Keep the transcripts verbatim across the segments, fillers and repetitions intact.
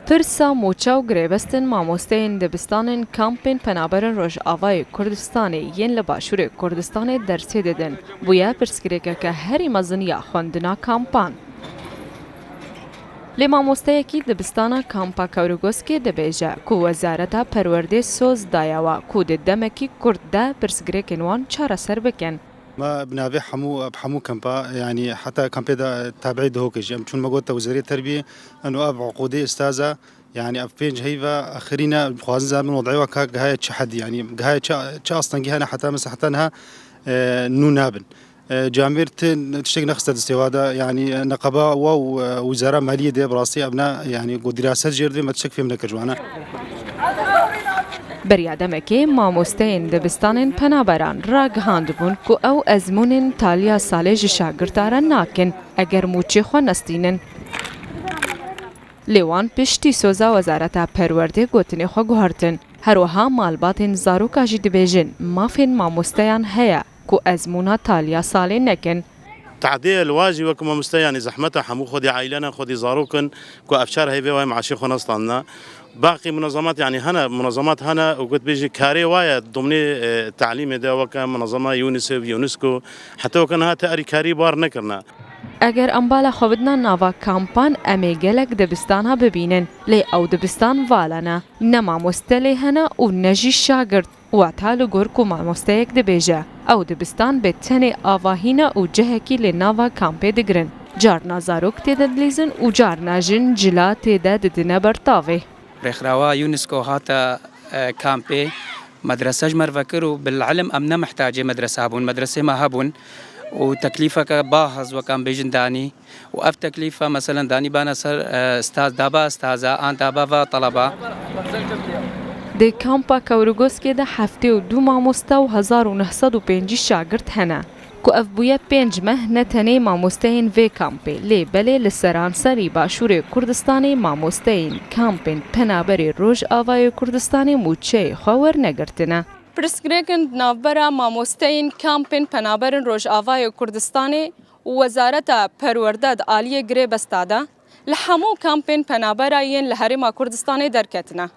Pirsa mûça û girêbestin mamosteyên dibistanên kampên Penaberên Rojavayê Kurdistanê yên li Başûrê Kurdistanê dersê didin, bûye pirsgirêkeke herî mezin ya xwendina kampan. Lê mamosteyekî dibistana kampa Kewrigoskê dibêje ku Wezareta Perwerdê soz daye we ku di demekî kurt de pirsgirêkên wan çareser bikin. Me bi navê hemû, bi hemû kampa, yanî heta kampê de tabiî Dihokê jî. Em çûn me got te Wezarê Terbiyê, eno ev uqûdê istaza, yanî ev pênc heyva axirîne, dixwazin zanin wed'ê wa ka gihaye çi hedî, yanî gihaye çi, çi astengî hene heta mesela heta niha, e, nû nabin. E, camêr ti-, tiştek nexiste destê wa de, yanî neqeba wa û, e, Wizara Maliyê de bi rastî ev ne, yanî ku dîraset jêr divê me tiştek fêm nekir ji wana. Beriya demekê mamosteyên dibistanên penaberan ragihandibûn ku ew ezmûnên taliya salê ji şagirta re nakin, eger mûçê xwe nestînin. Lê wan piştî soza Wezareta Perwerdê gotinê xwe guhertin. Her wiha malbatên zaroka jî dibêjin, mafên mamosteyan heye ku ezmûna taliya salê nekin. Tehdê li wa jî wek mamoste, yanî zehmeta hemû xwedî aîle ne, xwedî zarok in ku ev çar heyvê wa yê meaşê xwe nestandine. Baqî munezemat, yanî hene, munezemat hene û gotbêjî karê wa ye domnê, e, telîmê de weke munezema UNICEF, UNESCO, heta weke niha te erî karî bar nekirine. Eger em bala xwe bidina nava kampan, em ê gelek dibistana bibînin. Lê ew dibistan vala ne. Ne mamoste lê hene û ne jî şagirt. Wata li gor ku mamosteyek dibêje, ew dibistan bê tenê avahî ne û cihekî li nava kampê digirin. Carna zarok tê de dilîzin û carna jin cila tê de didine ber tavê. Rêxirawa UNESCO hate, e, kampê. Medrese ji me re vekir û bil ilim em ne mihtacê medresa bûn. Medresê me hebûn û teklîfeke bahiz wek em bêjin danî. Û ev teklîfa, meselen, danî bana ser, e, staz, daba staza, an daba va talaba. Di kampa Kewrigoskê de heftê û du mamoste û hezar û neh sed û pêncî şagirt hene. Ku ev bûye pênc meh ne tenê mamosteyên vê kampê, lê belê li seranserî Başûrê Kurdistanê mamosteyên kampên Penaberê Rojavayê Kurdistanê mûçeyê xwe wernegirtine. Pirsgirêkin di navbera mamosteyên kampên Penaberên Rojavayê Kurdistanê û Wezareta Perwerde di aliyê girêbesta de, li hemû kampên penabera yên li Herêma Kurdistanê derketine.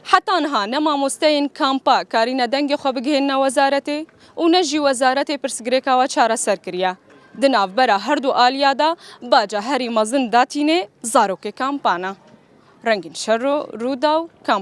Heta niha ne mamosteyên kampa karîne dengê xwe bigihînine wezaretê û ne jî wezaretê pirsgirêka we çareser kiriye. Di navbera her du aliya de baca herî mezin datînê zarokê kampan e. Rengîn Şero, Rûdaw, Kamp.